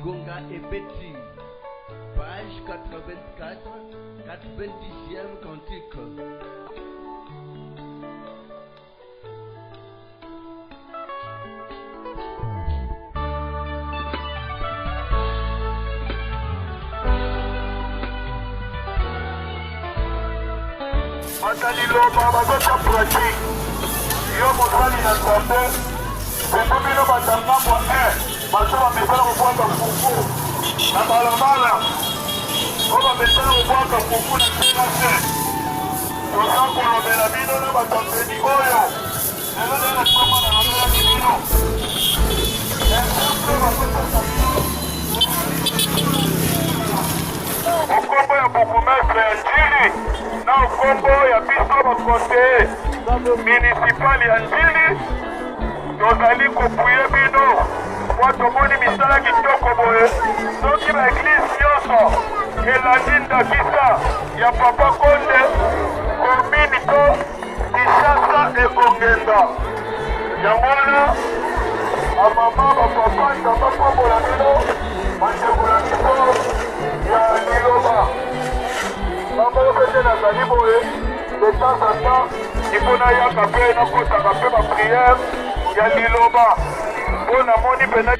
Gonga ebeti. Page 84, 90e cantique. Bato ya liloba bazotya pratique. Yo mosali na Nzambe, surtout bino bato ya ngambo 1, bato bamesana kobwaka fufu na balabala, oyo bamesana kobwaka fufu na se na se, toza kolobela bino na bato ya peni oyo lelo nde na ntongo nalobelaki bino exemple bazopesa bino Okombo ya bourgmestre ya Ndjili na okombo ya biso ba conseiller municipal ya Ndjili tozali kopuye bino mpo tomoni misala kitoko boye. Soki ba eglise nyonso elandi ndakisa ya Papa Konde, commune to Kinshasa ekongenda. Yango wana bamama, bapapa, Nzambe apambola bino, bandeko na biso ya liloba. Bango mpe te nazali boye de temps en temps il faut nayaka mpe nakotaka mpe bapriere ya liloba mpo namoni mpena.